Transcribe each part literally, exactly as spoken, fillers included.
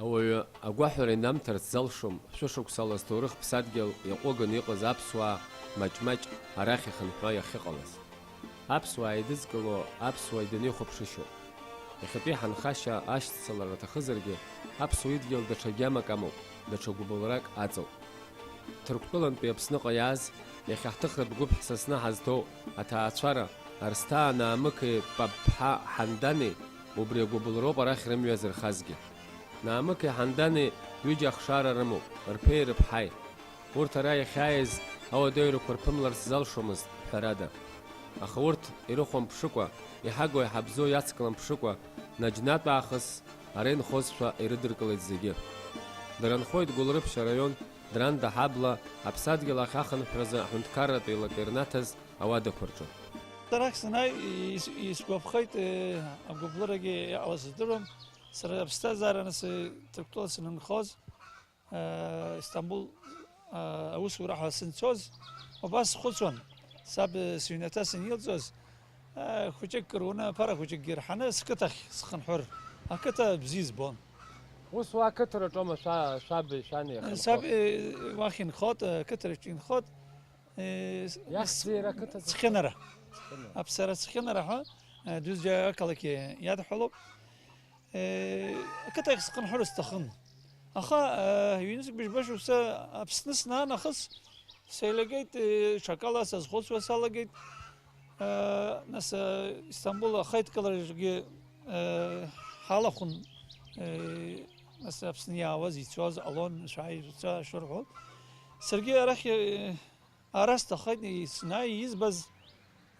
Ауаҩы агәаҳәара инамҭарц залшом, шәышықәсала зҭоурых ԥсадгьыл иаҟәыганы иҟаз аԥсуаа маҷ-маҷ арахь ихынҳәуа иахьыҟалаз. Аԥсуаа еидызкыло аԥсуа идунеихәаԥшышьоуп. Иахьатәи ҳанхашьа ашьцылара аҭахызаргьы, аԥсуа идгьыл даҽа гьамак амоуп, даҽа гәыбылрак аҵоуп. Ҭырқәтәылантәи Аԥсныҟа иааз, иахьа ҳҭыхратә гәыԥ ҳсасны ҳазҭоу аҭаацәара, Арсҭаа Наамықи Папԥҳа Ҳандани, убри агәыбылроуп арахь рымҩа зырхазгьы. Наамықи Ҳандани ҩыџьа ахшара рымоуп, рԥеи рыԥҳаи. Урҭ ара иахьааиз ауадаҩрақәа рԥымларц залшомызт, ҳәарада. Аха урҭ ирыхәамԥшыкәа, иҳагоу-иҳабзоу иацкламԥшыкәа, наџьнатә аахыс ара инхозшәа ирыдыркылеит зегьы. Дара нхоит Гәылрыԥшь араион, Дранда ҳабла, аԥсадгьыл ахь ахынҳәразы аҳәынҭқарратә еилак ирнаҭаз ауадақәа рҿы. Арахь санааи, ис-, исгәаԥхеит, э, агәыблырагьы иҟалаз здыруам. Сара аԥсҭазаара нас, э, Ҭырқәтәыла санынхоз, э, Истамбул, э, аусура ҳәа санцоз, убас схәыцуан, саб, э, сыҩнаҭа санилҵуаз, э, хәыҷык руны, ԥара хәыҷыкгьы рҳаны, сқыҭахь схынҳәыр, ақыҭа бзиа збон. Ус уа ақыҭараҿоума шәа-, шәаби шәани иахьынхо? Саб, э, уахь инхот, э, ақыҭараҿ инхот, э, с-, Иахьӡи иара ақыҭа зыхьӡу? Цхьынара. Цхьынара. Аԥсара Цхьынара ҳәа, э, Дуӡӡа ақалақь иадҳәалоуп. Э, ақыҭахь схынҳәыр сҭахын. Аха, э, ҩнызқь быжьба шықәса Аԥсны снаанахыс, сеилагеит, э, ҽакала сазхәыцуа салагеит. Э, нас, э, Истамбул ахеидкылараҿгьы, э, ҳалахәын, э, нас Аԥсны иаауаз, ицоз ҟалон, шәааи, шәца, шәырҳәон. Саргьы арахь, э, Ара сҭахеит, иснаи избаз,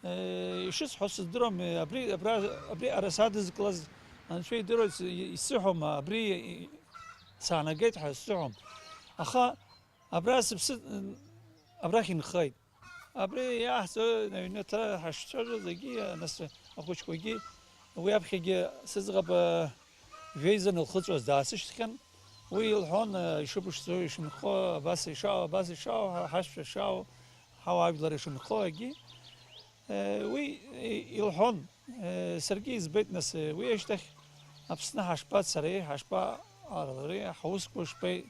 э, ишысҳәо сыздыруам, э, абри, абра, абри ара садызкылаз анцәа идыруеит, с-, и-, исыҳәом, абри, и-, саанагеит ҳәа сзыҳәом. Аха абра сыԥсы, м, абрахь инхеит. Абри иаҳҵо аҩнаҭа ҳашцәажәо зегьы, нас ахәыҷқәагьы уи аԥхьагьы сыӡӷаб, э, Жәеиза нылхыҵуаз даасышьҭхьан. Уи илҳәон, э, ишыԥшӡоу, ишынхо, абас ишаау, абас ишаау, ҳа-, ҳашәа шаау, ҳауаажәлар ишынхо, егьи, э, уи, э, илҳәон. Э, саргьы избеит, нас, э, уи ашьҭахь Аԥсны ҳашԥацареи, ҳашԥаҟалари, ҳусқәа шԥеи-,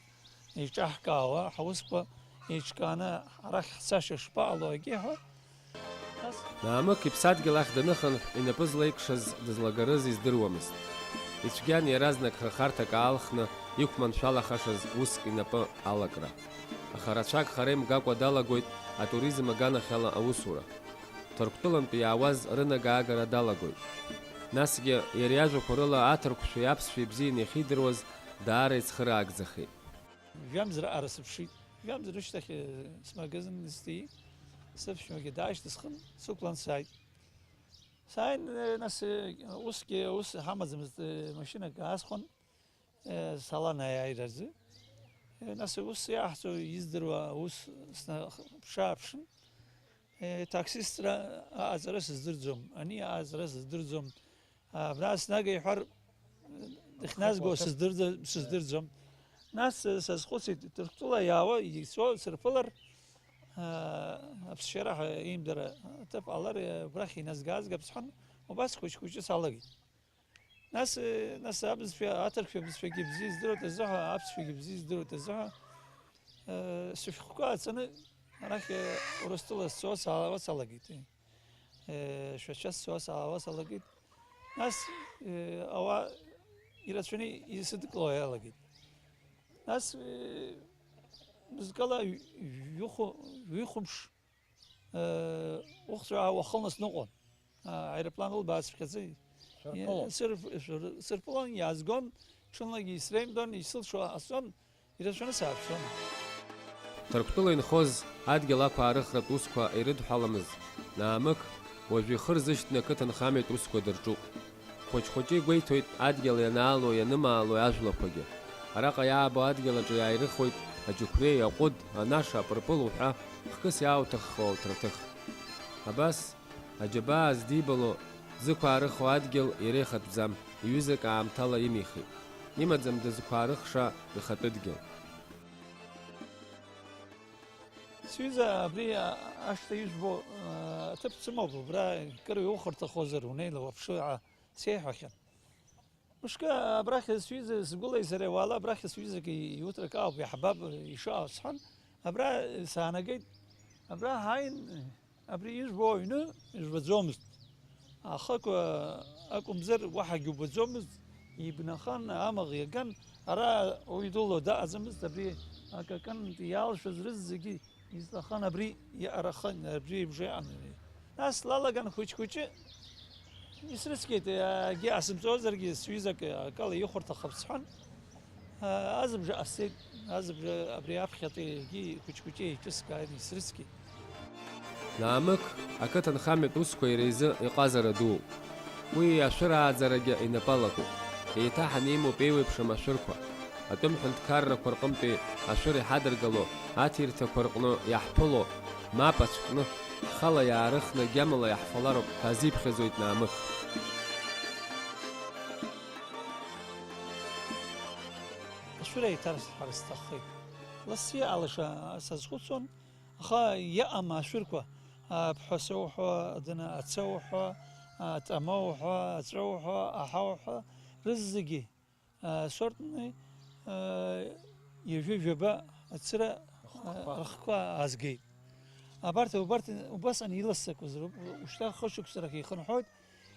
еиҿаҳкаауа, ҳусқәа еиҿкааны арахь ҳцашьа шԥаҟало, егьи ҳәа. Наамык иԥсадгьыл ахь даныхынҳә, инапы злаикшаз дызлагарыз издыруамызт. Ицәгьан иаразнак хырхарҭак аалхны иқәманшәалахашаз уск инапы алакра. Аха рацәак хара имгакәа далагоит атуризм аганахьала аусура. Ҭырқәтәылантәи иаауаз рынагаагара далагоит. Насгьы иара иажәақәа рыла аҭырқәшәеи аԥсшәеи бзианы иахьидыруаз даара ицхыраагӡахеит. Жәамзра ара сыԥшит. Жәамзра рышьҭахь, э, смагазин сҭии, сыԥшәмагьы даашьҭысхын, сықәлан сааит. Сааин, э, нас, э, усгьы аус ҳамаӡамызт, э, машьынак аасхәан, э, салан аиааиразы. Э, нас ус иаҳҵо издыруа аус снаԥшы-ааԥшын. Э, таксистра аҟаҵара сыздырӡом, ани аҟаҵара сыздырӡом. Абра снага иҳәар, дахьназго сыздырӡо-, сыздырӡом. Нас, э, сазхәыцит, Ҭырқәтәыла иаауа ицо сырԥылар, э, аԥсшьара ҳәа имдара аҭыԥ ҟалар, э, убрахь иназгазгап сҳәан, убас хәыҷ-хәыҷы салагеит. Нас, э, нас абызшәа, аҭырқәшәа бызшәагьы бзиа здыруеит азыҳәа, аԥсшәагьы бзиа здыруеит азыҳәа, э, сышәҟәқәа ааҵаны, арахь, э, Урыстәыла сцо саауа салагеит. Э, Шәача сцо саауа салагеит. Нас, э, ауаа ирацәаны исыдкыло иалагеит. Нас, э, мызкала ҩ-, ҩ-, ҩыхәы-, ҩыхәымш Э, ухәцәа уахылнасныҟәон. А, аероплан ылбаацыԥхьаӡа. Сырԥылон. Сыр-, сыр-, сырԥылон, иаазгон, ҽынлагьы исреимдон, исылшо ҟасҵон, ирацәаны сааԥсон. Ҭырқәтәыла инхоз адгьыл ақәаарыхратә усқәа ирыдҳәаламыз, наамык, уажә ихы рзышьҭны ақыҭанхамҩатә усқәа дырҿуп. Хәыҷ-хәыҷы игәеиҭоит адгьыл ианаало, ианымаало ажәлақәагьы. Араҟа иаабо адгьыл аҿы иааирыхуеит аџьықәреи, аҟәыд, анаша, апырпыл уҳәа хкыс иаауҭаххауа урҭ рҭыхра. Абас, аџьабаа здибало, дзықәаарыхуа адгьыл иара ихатәӡам, иҩызак аамҭала имихит. Имаӡам дызқәаарыхша ихатәы дгьыл. Сҩыза абри а-, ашҭа ижәбо, а, аҭыԥ сымоуп, убра кыр иухырҭахозар, унеила уаԥшы ҳәа сеиҳәахьан. Мышкы абрахь сҩыза, сгәылеи сареи уаала абрахь сҩызак иуҭрак ауп, иаҳбап, ишыҟоу сҳәан, абра саанагеит. Абра ҳааин, абри ижәбо аҩны ижәбаӡомызт. Ахықә акәымзар уаҳагьы убаӡомызт, ибнахан, амаӷ иаган, ара уаҩ дыло даҟаӡамызт, абри акакан иалшәаз рызегьы Излахан абри иарахан, абри ибжеиан. Нас лалаган хәыҷ-хәыҷы исрыцқьеит, егьи асымҵозаргьы сҩызак акала ихәарҭахап сҳәан, азыбжа ҟасҵеит, азыбжа абри аԥхьатәи егьи хәыҷ-хәыҷы еиҿыскааит, исрыцқьеит. Наамықь ақыҭанхамҩатә усқәа иара изы иҟазара дууп. Уи ашәыр ааӡарагьы инапы алакуп. Еиҭа ҳанеимоуп еиуеиԥшым ашәырқәа. Атәым ҳәынҭқаррақәа рҟынтәи ашәыр иҳадыргало аҭирҭақәа рҟны иаҳԥыло, мап ацәкны, ҳхала иаарыхны гьамала иаҳфалароуп ҳәа азиԥхьаӡоит Наамықь. Ашәыр еиҭарҳар сҭаххеит. Лассы иҟалаша сазхәыцуан, аха иҟам ашәырқәа, аԥҳәа соуҳәа, дына ацоуҳәа, атама уҳәа, аҵәа уҳәа, аҳа уҳәа, рызегьы, а, сортны, а, ҩажәа-жәаба ацыра, а, рхқәа аазгеит. Абарҭ, убарҭ, убасҟан иласақәаз роуп, ушьҭа хышықәса рахь ихынҳәуеит,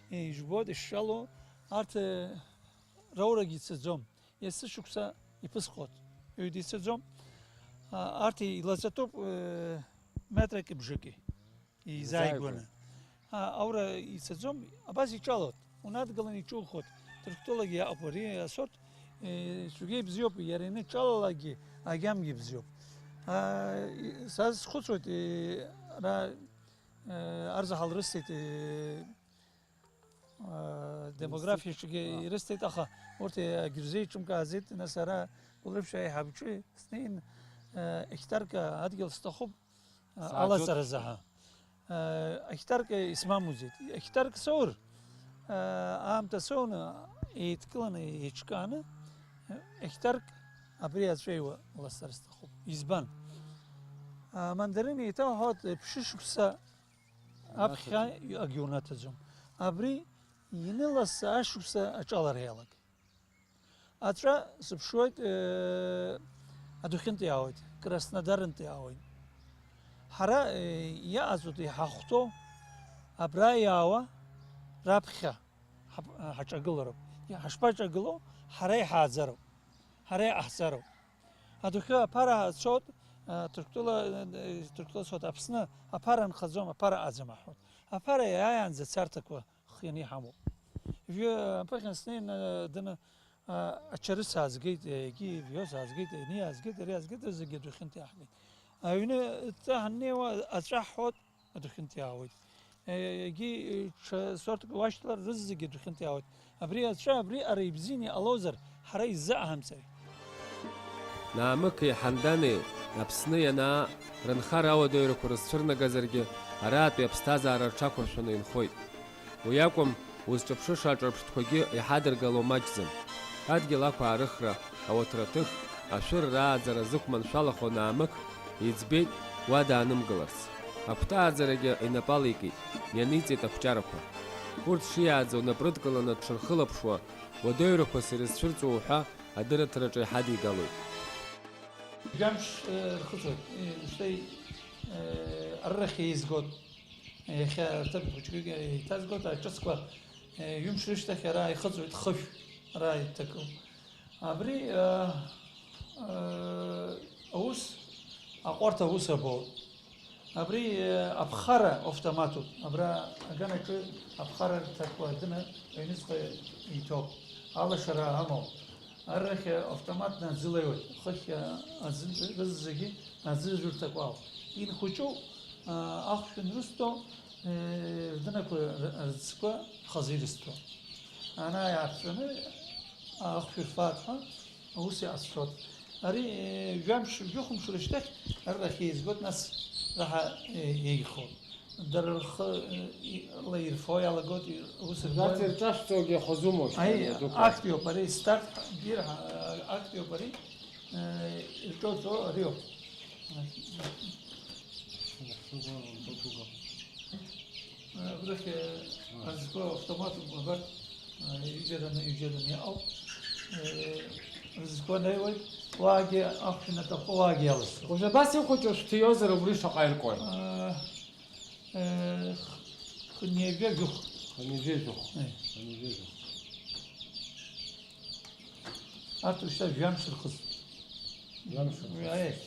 ижәбоит, ишшалоу, арҭ, а, роурагьы ицаӡом. Есышықәса иԥысҟоит, ҩыда ицаӡом. А, арҭ илаҵатәуп, э, метрак бжаки изааигәаны. Изааигәаны. А, аура ицаӡом, абас иҿалоит, унадгыланы иҿухоит. Ҭырқәтәылагьы иаҟоуп ари асорт, э, цәгьа ибзиоуп, иара ианыҿалалакгьы агьамгьы бзиоуп. А, и-, са схәыцуеит, э, ара, э, арзаҳал рысҭеит, э, Демографиаҿгьы ирысҭеит, аха урҭ егьырзеиҿымкааӡеит, нас ара Гәылрыԥшь аиҳабыҿы снеин, еҳҭарк адгьыл сҭахуп алаҵаразы ҳәа. Еҳҭарк исмамуӡеит. Еҳҭарк соур, аамҭа соуны, еидкыланы, еиҿкааны, еҳҭарк абри аҵәеиуа ласҵар сҭахуп. Избан? Амандарин еиҭауҳәоит, ԥшьышықәса аԥхьа акгьы унаҭаӡом. Абри иныласса ашықәса аҿалара иалак. Аҵәа сыԥшуеит, э, адухьынтә иаауеит, Краснодарынтә иаауеит. Ҳара, э, иаҟаҵатәи ҳахәҭоу абра иаауа раԥхьа ҳаԥ-, ҳаҿагылароуп. Ҳашԥаҿагылоу? Ҳара иҳааӡароуп. Ҳара иҟаҳҵароуп. Адәахьы аԥара ацоит, а, Ҭырқәтәыла, э, Ҭырқәтәыла цоит, Аԥсны аԥара нхаӡом, аԥара аӡам аҳәоит. Аԥара иааиаанӡа царҭақәа хианы иҳамоуп. Жәҩа аԥыхьан снеины, дыны, а, ачарыс аазгеит, егьи виос аазгеит, ени аазгеит, ари аазгеит, зегьы адәахьынтә иаҳгеит. Аҩны ҵа ҳаннеиуа аҵәа ҳҳәоит, адәахьынтә иаауеит. Егьи ҽа сорҭк уашьҭалар, рызегьы адәахьынтә иаауеит. Абри аҵәа, абри ара ибзианы иҟалозар, ҳара иззаҳамҵари? Наамықьи Ҳанданеи Аԥсны ианаа, рынхара ауадаҩрақәа рызцәырнагазаргьы, араатәи аԥсҭазаара рҽақәыршәаны инхоит. Уи акәым, узҿыԥшыша аҿырԥштәқәагьы иҳадыргало маҷӡам. Адгьыл ақәаарыхра, ауаҭраҭых, ашәыр рааӡара зықәманшәалахо Наамықь иӡбеит уа даанымгыларц. Акәтааӡарагьы инапы алеикит, ианиҵеит ақәҷарақәа. Урҭ шиааӡо нап рыдкыланы дшырхылаԥшуа, уадаҩрақәас ирызцәырҵуа уҳәа адырраҭараҿы иҳадигалоит. Жәамш, э, рхыҵуеит, э, шьҭа, э, аррахь еизгоит. Иахьа рҭыԥ хәыҷқәагьы еиҭазгоит, аҿыцқәа, э, ҩымш рышьҭахь ара ихыҵуеит, хышә ара иҭакуп. Абри, э, э, аус, аҟәарҭ аус абоит. Абри, э, аԥхара автоматуп. Абра аганаҿы аԥхара рҭакқәа адына аҩныҵҟа иҭоуп. Алашара амоуп. Аррахь автоматны аӡы леиуеит. Хыхь аӡы рызегьы аӡы жәырҭақәа ауп. Инхәыҷу, а, ахәшә анрысҭо, э, рдынақәа р-, рыӡқәа хазы ирысҭо. Ана иааԥҵәаны ахәшә ирфаат ҳәа аус иҟасҵоит. Ари, э, жәамш, жәохәымш рышьҭахь аррахь еизгоит, нас раҳа, э, еиӷьхоит. Дара рхы, э, и-, ла ирфо иалагоит, и-, ус рбоит. Убарҭ ирҿашәҵогьы хазумоушь, Аи, ари адәықәла? Актәиоуп ари, старт бирҳа, актәиоуп ари, э, ирҿоуҵо ариоуп. Абрахь, э, азқәа автоматуп, абарҭ. Ҩыџьараны, ҩыџьараны иҟоуп. Рызқәа неиуеит, уаагьы ахәшә анаҭаху, уаагьы иаласҵоит. Уажә абас ихәыҷу шәҭиозар, убри шаҟа иркуеи? Хынҩажәа жәохә. Хынҩажәа жәохә. Хынҩажәа жәохә. Арҭ уажәшьҭа жәамш рхыҵ. Жәамш рхыҵ.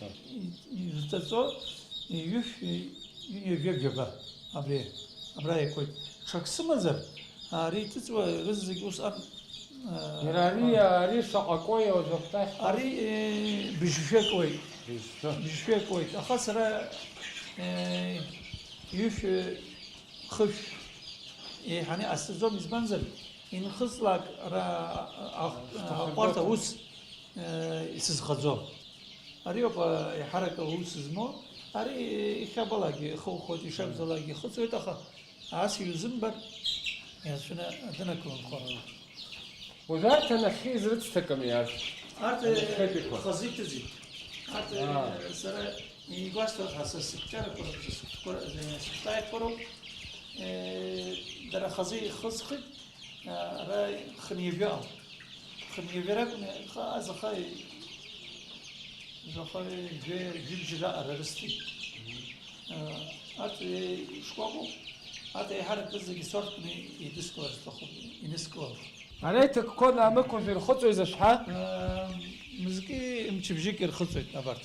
Ирҭаҵо ҩышә, ҩынҩажәа ҩаба. Абри, абра иқәлеит. Ҽак сымазар, ари иҭыҵуа рызегь ус ак, Иара ари, ари шаҟа кои уажәахәҭахь? Ари, э, быжьшәа куеит. Быжьшәа. Быжьшәа куеит. Аха сара, э, ҩышә, хышә еиҳаны иҟасҵаӡом, избанзар, инхыҵлак ара, а-, а-, аҟәарҭ аус, э, исызхаӡом. Ари ауп, а, еиҳарак аус змоу. Ари ихьабалагьы ихыхәхәоит, ишакәзаалакгьы ихыҵуеит, аха ас иузымбар, иацәны адынакылымхо. Уажә арҭ анахьхьи изрыцҭакыми арҭ? Арҭ, э, анахьхьытәиқәа? Хазы иҭыҵит. Арҭ, э, Аа. Сара игәасҭоит ҳәа са сыкәҷарақәа, са сыкәтқәа, э, сыкәтаиқәа роуп. Э, дара хазы ихысхит. Ара хынҩажәа ауп. Хынҩажәа ракәны, аха, аха жәаха, жәа-, жәибжь раҟара рысҭеит. Арҭ, э, шкәакәоуп. Арҭ еиҳарак зегьы сорҭкны идыскылар сҭахуп, иныскылауп. Ара иҭакқәа наамықәажә ирхыҵуеи зашәҳәа? Э, мызки мчыбжьык ирхыҵуеит абарҭ.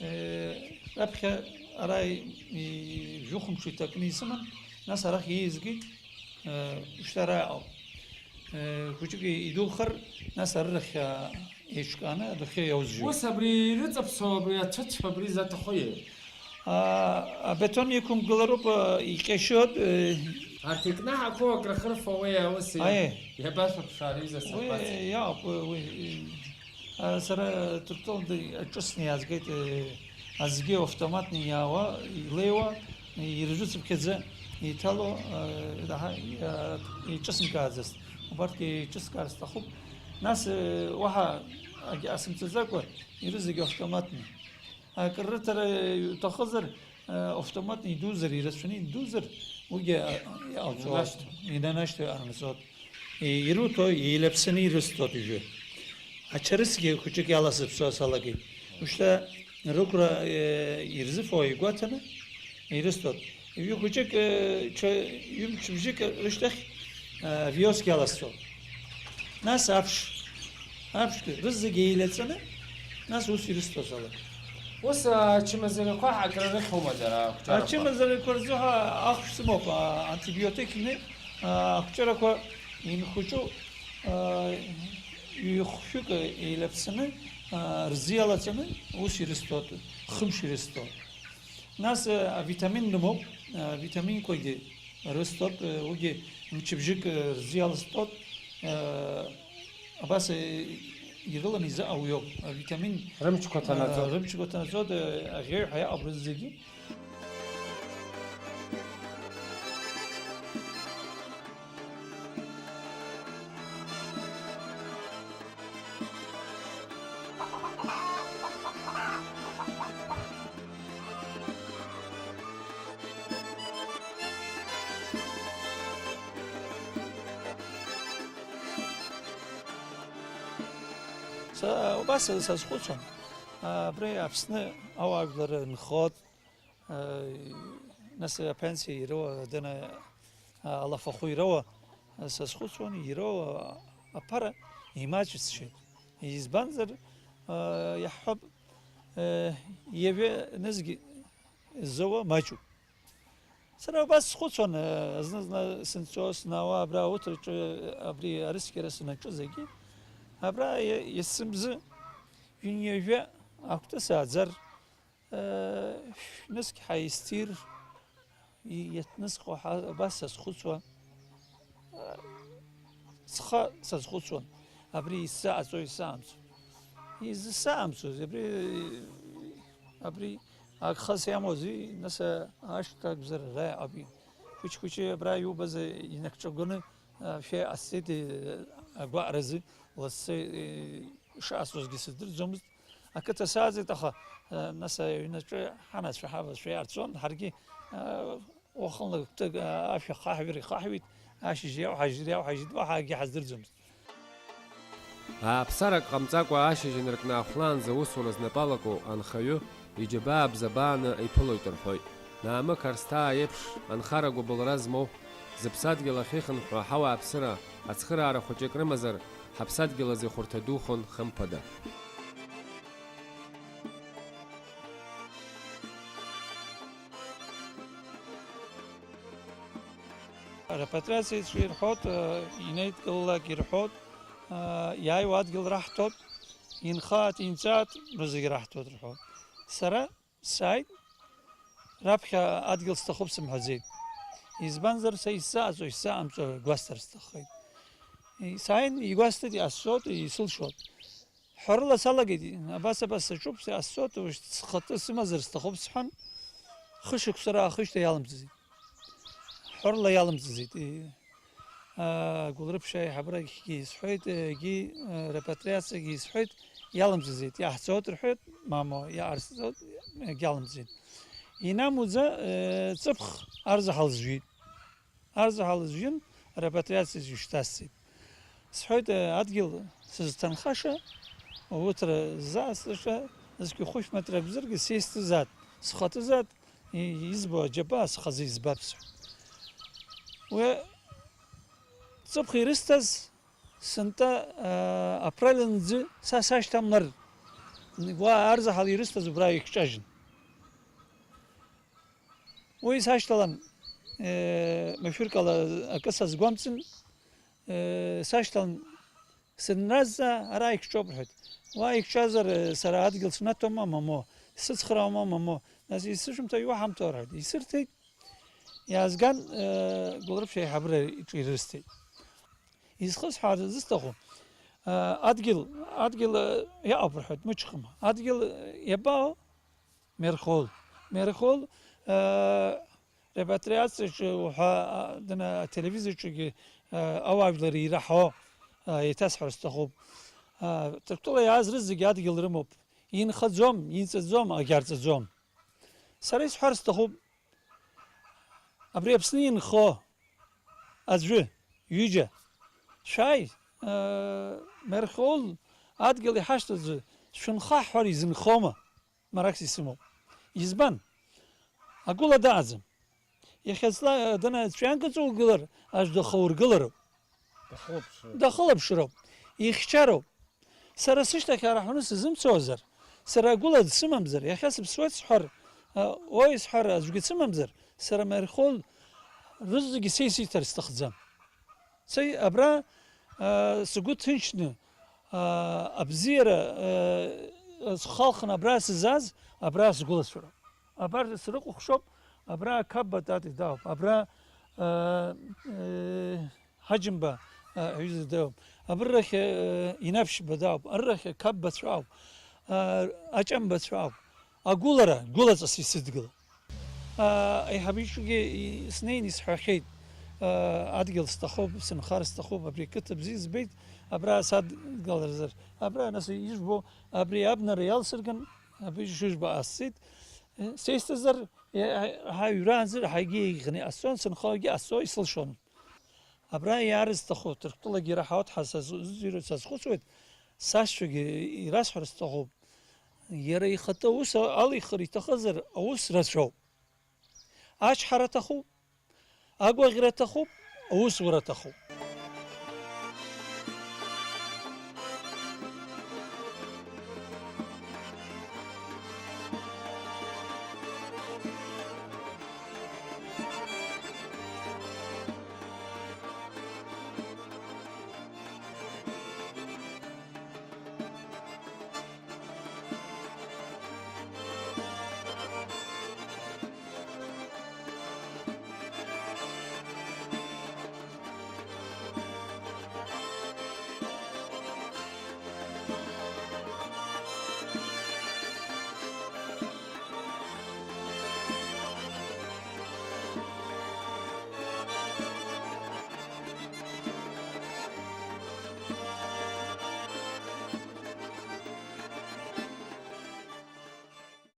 Э, раԥхьа ара и-, и-, жәохә мчы иҭакны исыман, нас арахь ииазгеит. Э, ушьҭа ара иҟоуп. Э, хәыҷык идухар, нас арырахь, а, еиҿкааны адәахьы иаузжьуеит. Ус абри ирыҵаԥсоу абри ацәыцә абри заҭахуи? А, абетон иқәымгылароуп, а, иҟьашьоит, э. Арҭ икнаҳақәоу акрахырфа уи аус Аиеи. Иабашәыԥшаа, рҩыза Уи, сырбац. Иаауп, уи, уи, Сара Ҭырқәтәылантәи аҿысны иаазгеит, аӡгьы автоматны иаауа, илеиуа, иржәыцыԥхьаӡа иҭало, еиҿысымкааӡацт. Убарҭгьы еиҿыскаар сҭахуп. Нас, уаҳа акгьы асымҵаӡакәа, ирызегь автоматны. Акрырҭара иуҭахызар, автоматны идузар, ирацәаны идузар, уигьы иҟалҵоит. Инанашьҭуеит. Инанашьҭуеит армзот. Ируҭо, еилаԥсаны ирысҭоит уажәы. Ачарысгьы хәыҷык иалазыԥсо салагеит. Ушьҭа рықәра, э, ирзыфо игәаҭаны ирысҭоит. Ҩы хәыҷык, э, ҽа-, ҩымчыбжьык рышьҭахь, э, виоск иаласҵоит. Нас аԥш, аԥшгьы рызегьы еилаҵаны, нас ус ирысҭоит салагеит. Ус ачымазарақәа акры рыхьума дара, ақәҿиарақәа? Ачымазарақәа рзыҳәа ахәшә сымоуп, а, антибиотикны, а, ақәҿиарақәа инхәыҷу, а, ҩ-хәшәык еилаԥсаны, а, рзы иалаҵаны ус ирысҭоит, хымш ирысҭоит. Нас, а, авитамин рымоуп, а, авитаминқәагьы рысҭоит, а, уигьы мчыбжьык, а, рзы иаласҭоит, а, Абас, э, ирыланы изыҟоу иоуп, авитамин, Рымчқәа ҭанаҵоит. Э, рымчқәа ҭанаҵоит, э, аӷьеҩҳәа иаҟабрыз зегьы. Са убас сазхәыцуан. Абри Аԥсны ауаажәлар нхоит, нас апенсиа ироуа, дана алафахәы ироуа, сазхәыцуан, ироуа аԥара имаҷысшьеит. Избанзар, иаҳҳәап, ҩажәа нызқь ззоуа маҷуп. Сара убас схәыцуан, зны-зны сынцәо, снаауа, абра ауҭраҿы, абри арыцқьара санаҿыз егьи. Абра иа-, есымзы ҩынҩажәа акәты сааӡар, шәнызқь ҳаизҭир, и-, иаҭнысҟьо ҳа-, абас сазхәыцуа. Схы сазхәыцуан, абри исзааҵои, исзаамҵои? Изсаамҵоз, абри, абри агхас иамоузеи, нас, ашҭа акәзар, ара иҟами. Хәыҷ-хәыҷы абра иубаз инагҿагәаны, а, шәа иҟасҵеит, э, агәаҟразы, лассы, э, ишаасуазгьы сыздырӡомызт. Ақыҭа сааӡеит, аха, э, нас аҩнаҿы ҳанацәа ҳабацәа иаарцон, ҳаргьы, э, Уахынла гәҭак, а, ашәа хаҳәыр ихаҳәит, Ашьыжь иауҳажьыр, иауҳажьит, уаҳа акгьы ҳаздырӡомызт. Ааԥсарак ҟамҵакәа ашьыжь инаркны ахәлаанӡа аусура знапы алаку анхаҩы иџьабаа бзабааны иԥылоит рҳәоит. Наамы Қарсҭаа еиԥш анхара гәыбылра змоу, зыԥсадгьыл ахьихынҳәуа ҳауааԥсыра ацхыраара хәыҷык рымазар, ҳаԥсадгьыл азы ихәарҭа духон, хымԥада. Арепатриациаҿы ирҳәоит, э, инеидкылалак ирҳәоит, э, иааиуа адгьыл раҳҭоит, инхааит, инҵәааит, рызегь раҳҭоит рҳәоит. Сара сааит, раԥхьа адгьыл сҭахуп сымҳәаӡеит. Избанзар, са исзааӡо, исзаамҵо гәасҭар сҭаххеит. Сааин, игәасҭеит, иҟасҵоит, исылшоит. Ҳәарыла салагеит, абас, абас саҿуп, сҟасҵоит, уажә схатәы сымазар сҭахуп сҳәан, хышықәса раахижьҭеи иалымҵызеит. Ҳәарыла иалымҵызеит. Гәылрыԥшь аиҳабрагьгьы исҳәеит, егьи, репатриациагьы исҳәеит, иалымҵызеит. Иаҳҵоит рҳәеит, мамоу, иҟарҵоит, егьалымҵит. Инамуӡа, ҵыԥх арзаҳал зжәит. Арзаҳал зжәын, репатриациа зышьҭасҵеит. Сҳәоит, адгьыл сызҭанхаша, ауҭра ззаасыша, зқьи хәышә метра акәзаргьы сеисҭызаат, схатәызаат, и-, избо аџьабаа схазы избап сҳәа. Уи ҵыԥх ирысҭаз сынтәа, а, аԥраль анӡы са сашьҭамлар, уа арзаҳал ирысҭаз убра ихҿажьын. Уи сашьҭалан, э, машәырк ала акы сазгәамҵын, э, сашьҭалан, сынразҵаа, ара икҿоуп, рҳәеит. Уа икҿазар, э, сара адгьыл снаҭома, мамоу, сыцхраауама, мамоу, нас исышәымҭо, иуаҳамҭоу, рҳәеит. Исырҭеит, иаазган, э, Гәылрыԥшь аиҳабыра иҿы ирысҭеит. Изхысҳәааз зысҭаху, э, адгьыл, адгьыл, э, иаҟоуп, рҳәеит, мыҷхыма. Адгьыл, э, иабаҟоу? Мерхол. Мерхол, э, репатриациаҿы уҳәа, а, дана ателевизорҿгьы, э, ауаажәлар ираҳо, э, еиҭасҳәар сҭахуп. Э, Ҭырқәтәыла иааз рызегьы адгьыл рымоуп. Инхаӡом, инҵаӡом, агьарҵаӡом. Сара исҳәар сҭахуп. Абри Аԥсны инхо аӡәы, ҩыџьа, шәааи, э, Мерхол адгьыл иҳашьҭоу аӡәы, шәынхаҳҳәар изынхома? Маракс исымоуп. Избан? Агәыла дааӡам. Иахьа ҵла-, дана ҵәҩанк ыҵоугылар, аӡә дахаургылароуп. Дахылаԥшроуп. Дахылаԥшроуп. Ихьчароуп. Сара сышьҭахь ара ҳәаны сызымцозар, сара агәыла дсымамзар, иахьа сыԥсуеит сҳәар, а, ои сҳәар, аӡәгьы дсымамзар, сара Мерхол рызегьы са исиҭар сҭахӡам. Са абра, а, сгәы ҭынчны, а, абзиара, а, схалхны абра сызааз, абра сгәыласыршәоуп. Абар срыкәыхшоуп, абра Қапба Тати дауп, абра, а, э, Ҳаџьымба, а, аҩыза дауп, абыррахь, а, Инаԥшьба дауп, аррахь Қапбацәа ауп, а, Аҷамбацәа ауп. Агәылара, гәылаҵас исыдгылоуп. А, аиҳабыраҿгьы и-, снеин исҳәахьеит, а, адгьыл сҭахуп, сынхар сҭахуп, абри ақыҭа бзиа збеит, абра садгыларазар, абра, нас, ижәбо, абри абнара иалсырган, абри шыжәбо ҟасҵеит. Э, сеисҭазар, э, ҳа-, ҳаҩраанӡа ҳаигьы еиӷьны иҟасҵон, сынхогьы ҟасҵо, исылшон. Абра иаарызҭаху Ҭырқәтәылагьы ираҳауеит ҳәа сазу-, сазхәыцуеит, сашьцәагьы ирасҳәар сҭахуп. Иара ихатәы аус алихыр иҭахызар, аус рацәоуп. Ачҳара аҭахуп, агәаӷьра аҭахуп, аусура аҭахуп.